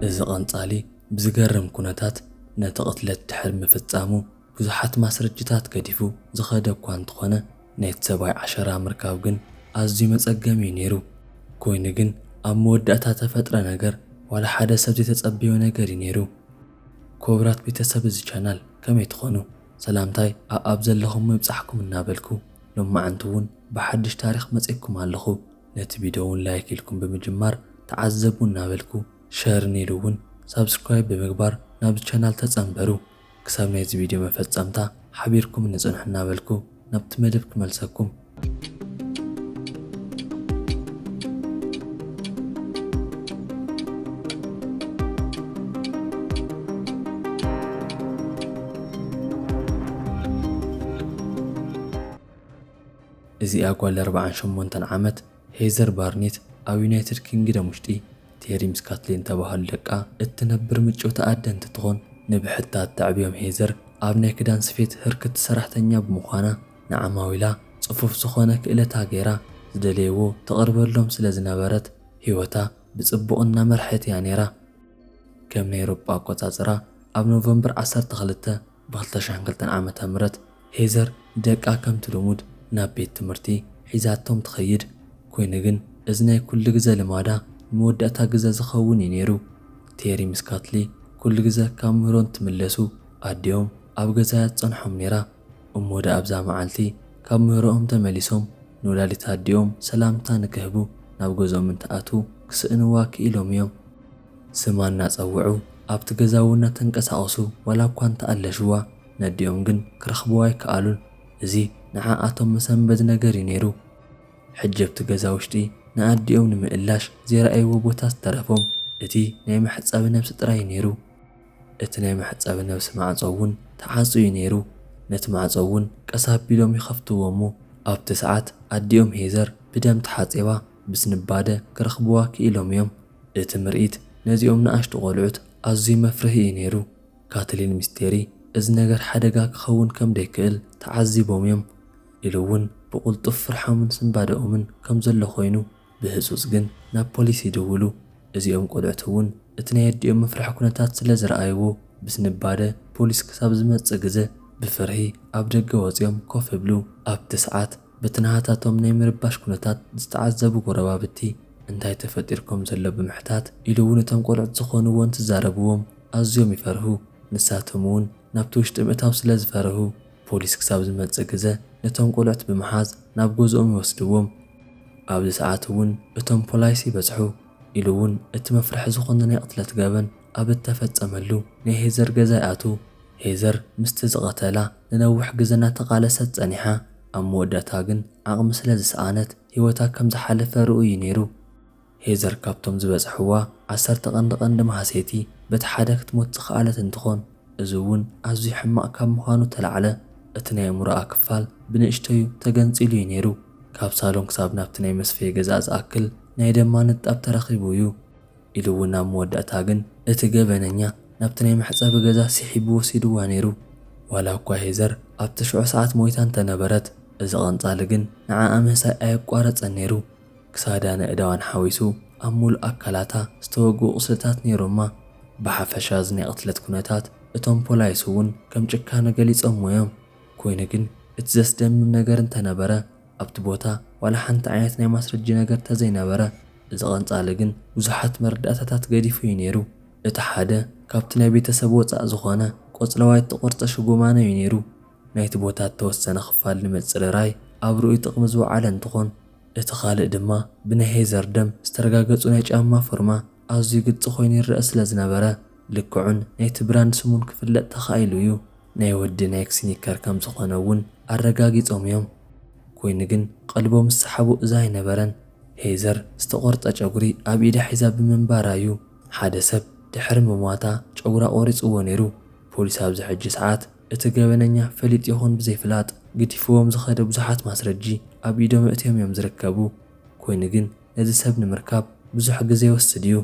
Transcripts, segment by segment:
እዚ ቐንጻሊ ብዝገርም ኩነታት ነቲ ቕትለት ድሕሪ ምፍጻሙ ብዙሓት ማስረጅታት ገዲፉ ዝኸደ እኳ እንተኾነ፣ ናይቲ ሰብኣይ ዓሸራ ምርካብ ግን ኣዝዩ መጸገሚ እዩ ነይሩ። ኮይኑ ግን ኣብ መወዳእታ ተፈጥረ ነገር ዋላ ሓደ ሰብ ዘይተጸበዮ ነገር እዩ ነይሩ። ክቡራት ቤተሰብ እዚ ቻናል ከመይ ትኾኑ? ሰላምታይ ኣኣብ ዘለኹም ይብጻሕኩም እናበልኩ፣ ሎማዓንቲ እውን ብሓድሽ ታሪኽ መጺእኩም ኣለኹ። ነቲ ቪድዮ እውን ላይክ ኢልኩም ብምጅማር ተዓዘቡ እናበልኩ፣ ሸርን ኢሉ እውን ሳብስክራይብ ብምግባር ናብዚ ቻናል ተጸንበሩ። ክሳብ ናይዚ ቪድዮ መፈጸምታ ሓቢርኩም ንጽንሑ እናበልኩ ናብቲ መደብ ክመልሰኩም። እዚኣ ጓል ኣርባዓን ሸሞንተን ዓመት ሄዘር ባርኔት ኣብ ዩናይትድ ኪንግደም ውሽጢ ቴሪ ምስ ካትሊን ተባሃሉ ደቃ እትነብር ምጭውቲ ኣደ እንትትኾን፣ ንብሕታ እተዕብዮም ሄዘር ኣብ ናይ ክዳን ስፌት ህርክቲ ሰራሕተኛ ብምዃና ንዓማዊላ ጽፉፍ ዝኾነ ክእለታ ገይራ ዝደለይዎ ተቕርበሎም ስለ ዝነበረት ህይወታ ብጽቡቕ እናመርሐት እያ ነይራ። ከም ናይ ኤውሮጳ ኣቆጻጽራ ኣብ ኖቨምበር ዓሰርተ ክልተ ብ ክልተ ሽሕን ክልተን ዓመተ ምህረት ሄዘር ንደቃ ከምቲ ልሙድ ናብ ቤት ትምህርቲ ሒዛቶም ትኸይድ። ኮይኑ ግን እዚ ናይ ኩሉ ግዘ ልማዳ ንመወዳእታ ግዘ ዝኸውን እዩ ነይሩ። ቴሪ ምስ ካትሊ ኩሉ ግዘ ካብ ምህሮ እንትምለሱ ኣዲኦም ኣብ ገዛ እያ ትጸንሖም ነይራ። እሞ ደኣ ኣብዛ መዓልቲ ካብ ምህሮኦም ተመሊሶም ንወላዲት ኣዲኦም ሰላምታ ንክህቡ ናብ ገዝኦም እንትኣትዉ ክስእንዋ ክኢሎም እዮም። ስማ እናጸውዑ ኣብቲ ገዛ እውን እናተንቀሳቐሱ ዋላ እኳ እንተኣለሽዋ ነዲኦም ግን ክረኽብዋ ኣይከኣሉን። እዚ ንዓኣቶም መሰንበዲ ነገር እዩ ነይሩ። ሕጂ ኣብቲ ገዛ ውሽጢ ንኣዲኦም ንምእላሽ ዘይረኣይዎ ቦታ ዝተረፎም እቲ ናይ መሕጸቢ ነብሲ ጥራይ እዩ ነይሩ። እቲ ናይ መሕጸቢ ነብሲ ማዕጾ እውን ተዓጽዩ እዩ ነይሩ። ነቲ ማዕጾ እውን ቀስ ኣቢሎም ይኸፍትዎ እሞ ኣብቲ ሰዓት ኣዲኦም ሄዘር ብደም ተሓጺባ ብስንባደ ክረኽብዋ ክኢሎም እዮም። እቲ ምርኢት ነዚኦም ንኣሽቱ ቆልዑት ኣዝዩ መፍርሂ እዩ ነይሩ። ካትሊን ምስ ቴሪ እዚ ነገር ሓደጋ ክኸውን ከም ደይክእል ተዓዚቦም እዮም። ኢሉ እውን ብቕልጡፍ ፍርሖምን ስንባደኦምን ከም ዘሎ ኮይኑ ብህጹጽ ግን ናብ ፖሊስ ይድውሉ። እዚኦም ቆልዑት እውን እቲ ናይ ኣዲኦም መፍርሒ ኩነታት ስለ ዝረኣይዎ ብስንባደ ፖሊስ ክሳብ ዝመጽእ ግዘ ብፍርሂ ኣብ ደገ ወጺኦም ኮፍ ይብሉ። ኣብቲ ሰዓት በቲ ናህታቶም ናይ ምርባሽ ኩነታት ዝተዓዘቡ ጎረባብቲ እንታይ ተፈጢሩ ከም ዘሎ ብምሕታት ኢሉ እውን እቶም ቆልዑት ዝኾንዎ እንትዛረብዎም ኣዝዮም ይፈርሁ። ንሳቶም እውን ናብቲ ውሽጢ ምእታው ስለ ዝፈርሁ ፖሊስ ክሳብ ዝመጽእ ግዘ ነቶም ቆልዑት ብምሓዝ ናብ ገዝኦም ይወስድዎም። ኣብዚ ሰዓት እውን እቶም ፖላይስ ይበጽሑ። ኢሉ እውን እቲ መፍርሒ ዝኾነ ናይ ቅትለት ገበን ኣብ እተፈጸመሉ ናይ ሄዘር ገዛ ይኣትዉ። ሄዘር ምስቲ ዝቐተላ ንነዊሕ ግዘ እናተቓለሰት ጸኒሓ፣ ኣብ መወዳእታ ግን ዓቕሚ ስለ ዝሰኣነት ህይወታ ከም ዝሓለፈ ርኡይ እዩ ነይሩ። ሄዘር ካብቶም ዝበጽሕዋ ዓሰርተ ቀንዲ ቀንዲ ማህሰይቲ በቲ ሓደ ክትሞት ዝኸኣለት እንትኾን፣ እዚ እውን ኣዝዩ ሕማቕ ካብ ምዃኑ ተላዕለ እቲ ናይ ኣእምሮኣ ክፋል ብንእሽተዩ ተገንጺሉ እዩ ነይሩ። ካብ ሳሎን ክሳብ ናብቲ ናይ መስፈይ ገዛ ዝኣክል ናይ ደማ ንጣብ ተረኺቡ እዩ። ኢሉ እውን ኣብ መወዳእታ ግን እቲ ገበነኛ ናብቲ ናይ መሕጸቢ ገዛ ስሒቡ ወሲድዋ ነይሩ። ዋላ እኳ ሄዘር ኣብቲ ሽዑ ሰዓት ሞይታ እንተነበረት፣ እዚ ቐንጻሊ ግን ንዓኣ ምህሳይ ኣየቋረጸን ነይሩ። ክሳዳ ንእዳዋን ሓዊሱ ኣብ ሙሉእ ኣካላታ ዝተወግኡ ቁስልታት ነይሮማ። ብሓፈሻ እዚ ናይ ቅትለት ኩነታት እቶም ፖላይስ እውን ከም ጭካነ ገሊጾምዎ እዮም። ኮይኑ ግን እቲ ዘስደምም ነገር እንተነበረ ኣብቲ ቦታ ዋላ ሓንቲ ዓይነት ናይ ማስረጂ ነገር ተዘይነበረ፣ እዚ ቐንጻሊ ግን ብዙሓት መረዳእታታት ገዲፉ እዩ ነይሩ። እቲ ሓደ ካብቲ ናይ ቤተሰብ ወጻእ ዝኾነ ቆጽለዋይ እተቖርጸ ሽጎማነ እዩ ነይሩ። ናይቲ ቦታ እተወሰነ ክፋል ንምጽርራይ ኣብ ርኡይ ጥቕሚ ዝወዓለ እንትኾን፣ እቲ ካልእ ድማ ብናይ ሄዘር ደም ዝተረጋገጹ ናይ ጫማ ፎርማ ኣዝዩ ግልጺ ኮይኑ ይረአ ስለ ዝነበረ፣ ልክዑን ናይቲ ብራንድ ስሙን ክፍለጥ ተኻኢሉ እዩ። ናይ ወዲ ናይክ ስኒከር ከም ዝኾነ እውን ኣረጋጊጾም እዮም። ኮይኑ ግን ቀልቦም ዝሰሓቦ እዚ ኣይነበረን። ሄዘር ዝተቖርጸ ጨጉሪ ኣብ ኢዳ ሒዛ ብምንባራ እዩ ሓደ ሰብ ድሕሪ ምሟታ ጨጉራ ቆሪጽዎ ነይሩ። ፖሊስ ኣብዚ ሕጂ ሰዓት እቲ ገበነኛ ፈሊጡ ይኹን ብዘይፍላጥ ግዲፍዎም ዝኸደ ብዙሓት ማስረጂ ኣብ ኢዶም ኣእትዮም እዮም ዝርከቡ። ኮይኑ ግን ነዚ ሰብ ንምርካብ ብዙሕ ግዜ ይወስድ እዩ።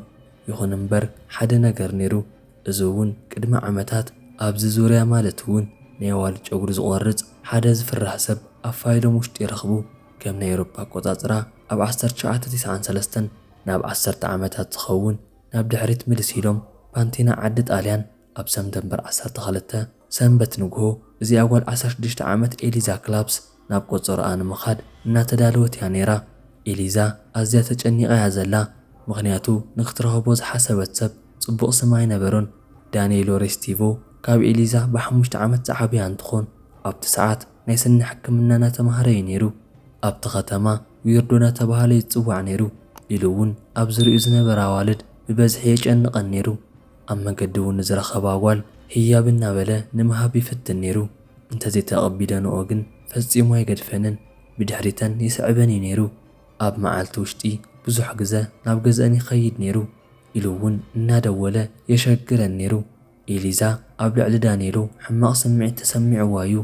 ይኹን እምበር ሓደ ነገር ነይሩ። እዚ እውን ቅድሚ ዓመታት ኣብዚ ዙርያ ማለት እውን ናይ ኣዋልድ ጨጉሪ ዝቖርጽ ሓደ ዝፍራሕ ሰብ ኣብ ፋይሎም ውሽጢ ይረኽቡ። ከም ናይ ኤውሮፓ ኣቆጻጽራ ኣብ ዓሰርተ ትሽዓተ ተስዓን ሰለስተን ናብ ዓሰርተ ዓመታት ዝኸውን ናብ ድሕሪት ምልስ ኢሎም ፓንቲና ዓዲ ጣልያን ኣብ ሰምተምበር ዓሰርተ ክልተ ሰንበት ንግሆ እዚኣ ጓል ዓሰርተ ሽዱሽተ ዓመት ኤሊዛ ክላፕስ ናብ ቆጸሮኣ ንምኻድ እናተዳለወት እያ ነይራ። ኤሊዛ ኣዝያ ተጨኒቓ እያ ዘላ፣ ምኽንያቱ ንክትረኽቦ ዝሓሰበት ሰብ ጽቡቕ ስም ኣይነበሮን። ዳንኤሎ ሬስቲቮ ካብ ኤሊዛ ብሓሙሽተ ዓመት ዝዓበያ እንትኾን ኣብቲ ሰዓት ናይ ስኒ ሕክምና እናተማሃረ እዩ ነይሩ። ኣብቲ ከተማ ዊርዶ እናተባህለ ይጽዋዕ ነይሩ። ኢሉ እውን ኣብ ዝሪኡ ዝነበረ ኣዋልድ ብበዝሒ የጨንቐን ነይሩ። ኣብ መገዲ እውን ንዝረኸባ ጓል ህያብ እናበለ ንምሃብ ይፍትን ነይሩ። እንተዘይተቐቢለንኦ ግን ፈጺሙ ኣይገድፈንን፣ ብድሕሪተን ይስዕበን እዩ ነይሩ። ኣብ መዓልቲ ውሽጢ ብዙሕ ግዘ ናብ ገዝአን ይኸይድ ነይሩ። ኢሉ እውን እናደወለ የሸግረን ነይሩ። ኤሊዛ ኣብ ልዕሊ ዳንኤሎ ሕማቕ ስምዒት ተሰሚዕዋ እዩ።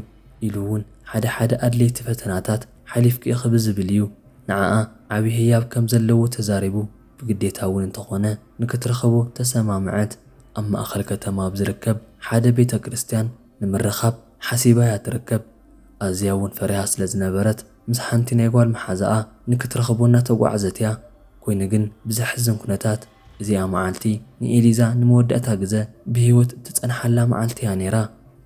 ኢሉ እውን ሓደ ሓደ ኣድለይቲ ፈተናታት ሓሊፍኪ ኢኺ ብዝብል እዩ ንዓኣ ዓብዪ ህያብ ከም ዘለዎ ተዛሪቡ። ብግዴታ እውን እንተኾነ ንክትረኽቦ ተሰማምዐት። ኣብ ማእኸል ከተማ ኣብ ዝርከብ ሓደ ቤተ ክርስቲያን ንምርኻብ ሓሲባ እያ ትርከብ። ኣዝያ እውን ፈሪሃ ስለ ዝነበረት ምስ ሓንቲ ናይ ጓል መሓዛኣ ንክትረኽቦ እናተጓዕዘት እያ። ኮይኑ ግን ብዘሕዝን ኩነታት እዚኣ መዓልቲ ንኤሊዛ ንመወዳእታ ግዘ ብህይወት እትጸንሓላ መዓልቲ እያ ነይራ።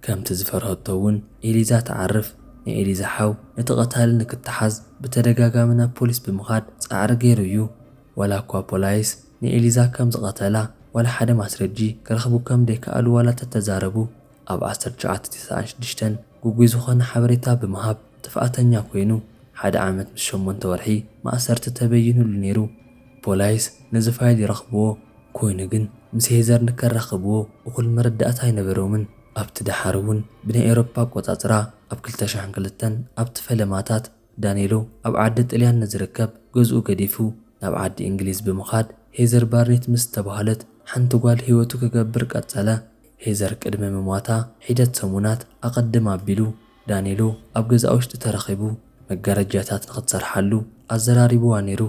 ከምቲ ዝፈርሀቶ እውን ኤሊዛ ትዓርፍ። ንኤሊዛ ሓው ነቲ ቀታሊ ንክተሓዝ ብተደጋጋሚ ናብ ፖሊስ ብምኻድ ጻዕሪ ገይሩ እዩ። ዋላ እኳ ፖላይስ ንኤሊዛ ከም ዝቐተላ ዋላ ሓደ ማስረጂ ክረኽቡ ከም ደይከኣሉ ዋላ ተተዛረቡ፣ ኣብ ዓሰርተ ትሽዓተ ተስዓን ሽዱሽተን ግጉይ ዝኾነ ሓበሬታ ብምሃብ ጥፍኣተኛ ኮይኑ ሓደ ዓመት ምስ ሸሞንተ ወርሒ ማእሰርቲ ተበይኑሉ ነይሩ። ፖላይስ ነዚ ፋይል ይረኽብዎ፣ ኮይኑ ግን ምስ ሄዘር ንከራኽብዎ እኹል መረዳእታ ኣይነበሮምን። ኣብቲ ደሓር እውን ብናይ ኤውሮፓ ኣቆጻጽራ ኣብ ክልተ ሽሕን ክልተን ኣብቲ ፈለማታት ዳንኤሎ ኣብ ዓዲ ጥልያን ንዝርከብ ገዝኡ ገዲፉ ናብ ዓዲ እንግሊዝ ብምኻድ ሄዘር ባርኔት ምስ ዝተባህለት ሓንቲ ጓል ህይወቱ ክገብር ቀጸለ። ሄዘር ቅድሚ ምሟታ ሒደት ሰሙናት ኣቐድም ኣቢሉ ዳንኤሎ ኣብ ገዛ ውሽጢ ተረኺቡ መጋረጃታት ንኽትሰርሓሉ ኣዘራሪብዋ ነይሩ።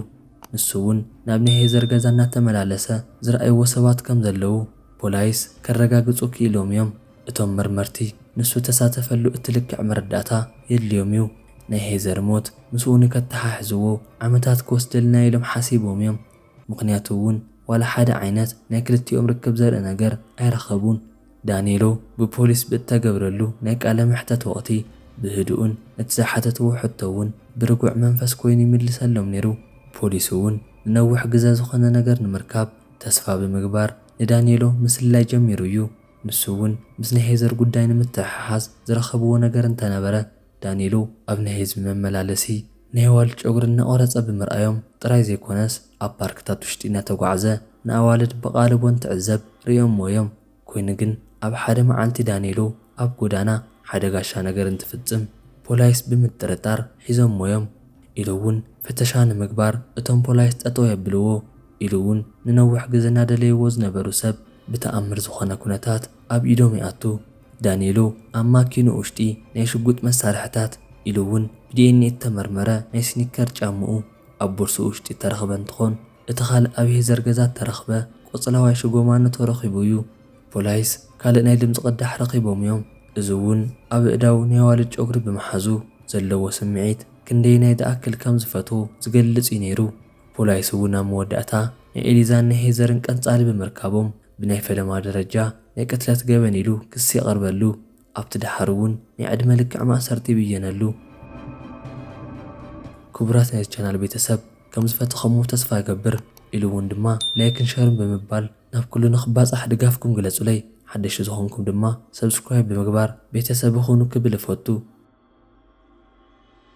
ንሱ እውን ናብ ናይ ሄዘር ገዛ እናተመላለሰ ዝረኣይዎ ሰባት ከም ዘለዉ ፖላይስ ከረጋግጹ ክኢሎም እዮም። እቶም መርመርቲ ንሱ ተሳተፈሉ እቲ ልክዕ መረዳእታ የድልዮም እዩ። ናይ ሄዘር ሞት ምስኡ ንከተሓሕዝዎ ዓመታት ክወስደልና ኢሎም ሓሲቦም እዮም። ምኽንያቱ እውን ዋላ ሓደ ዓይነት ናይ ክልቲኦም ርክብ ዘርኢ ነገር ኣይረኸቡን። ዳንኤሎ ብፖሊስ ብእተገብረሉ ናይ ቃለ መሕተት ወቕቲ ብህዱእን ነቲ ዝሓተትዎ ሕቶ እውን ብርጉዕ መንፈስ ኮይኑ ይምልሰሎም ነይሩ። ፖሊስ እውን ንነዊሕ ግዘ ዝኾነ ነገር ንምርካብ ተስፋ ብምግባር ንዳንኤሎ ምስላይ ጀሚሩ እዩ። ንሱ እውን ምስ ናይ ሄዘር ጉዳይ ንምትሕሓዝ ዝረኸብዎ ነገር እንተነበረ ዳንኤሎ ኣብ ናይ ህዝቢ መመላለሲ ናይ ኣዋልድ ጨጉሪ እናቖረጸ ብምርኣዮም ጥራይ ዘይኮነስ ኣብ ፓርክታት ውሽጢ እናተጓዕዘ ንኣዋልድ ብቓልቦ እንትዕዘብ ርእዮምዎ እዮም። ኮይኑ ግን ኣብ ሓደ መዓልቲ ዳንኤሎ ኣብ ጎዳና ሓደ ጋሻ ነገር እንትፍጽም ፖላይስ ብምጥርጣር ሒዞምዎ እዮም። ኢሉ እውን ፍተሻ ንምግባር እቶም ፖላይስ ጠጠው የብልዎ። ኢሉ እውን ንነዊሕ ግዜ እናደለይዎ ዝነበሩ ሰብ ብተኣምር ዝኾነ ኩነታት ኣብ ኢዶም ይኣቱ። ዳንኤሎ ኣብ ማኪንኡ ውሽጢ ናይ ሽጉጥ መሳርሕታት ኢሉ እውን ብዲኤንኤ እተመርመረ ናይ ስኒከር ጫምኡ ኣብ ቦርስኡ ውሽጢ እተረኽበ እንትኾን እቲ ካልእ ኣብ ሄዘር ገዛ እተረኽበ ቆጽለዋይ ሽጎማኖ ተረኺቡ እዩ። ፖላይስ ካልእ ናይ ድምፂ ቅዳሕ ረኺቦም እዮም። እዚ እውን ኣብ ኣእዳው ናይ ኣዋልድ ጨጉሪ ብምሓዙ ዘለዎ ስምዒት ክንደየናይ ዝኣክል ከም ዝፈትዎ ዝገልጽ እዩ ነይሩ። ፖላይስ እውን ኣብ መወዳእታ ናይ ኤሊዛን ናይ ሄዘርን ቀንጻሊ ብምርካቦም ብናይ ፈለማ ደረጃ ናይ ቅትለት ገበን ኢሉ ክሲ የቕርበሉ። ኣብቲ ደሓር እውን ናይ ዕድመ ልክዕ ማእሰርቲ ይብየነሉ። ክቡራት ናይዚ ቻናል ቤተሰብ ከም ዝፈተኸሞ ተስፋ እገብር። ኢሉ እውን ድማ ላይክን ሸርን ብምባል ናብ ኩሉ ንኽባጻሕ ድጋፍኩም ግለጹለይ። ሓደሽቲ ዝኾንኩም ድማ ሰብስክራይብ ብምግባር ቤተሰብ ይኹኑ ክብል እፈቱ።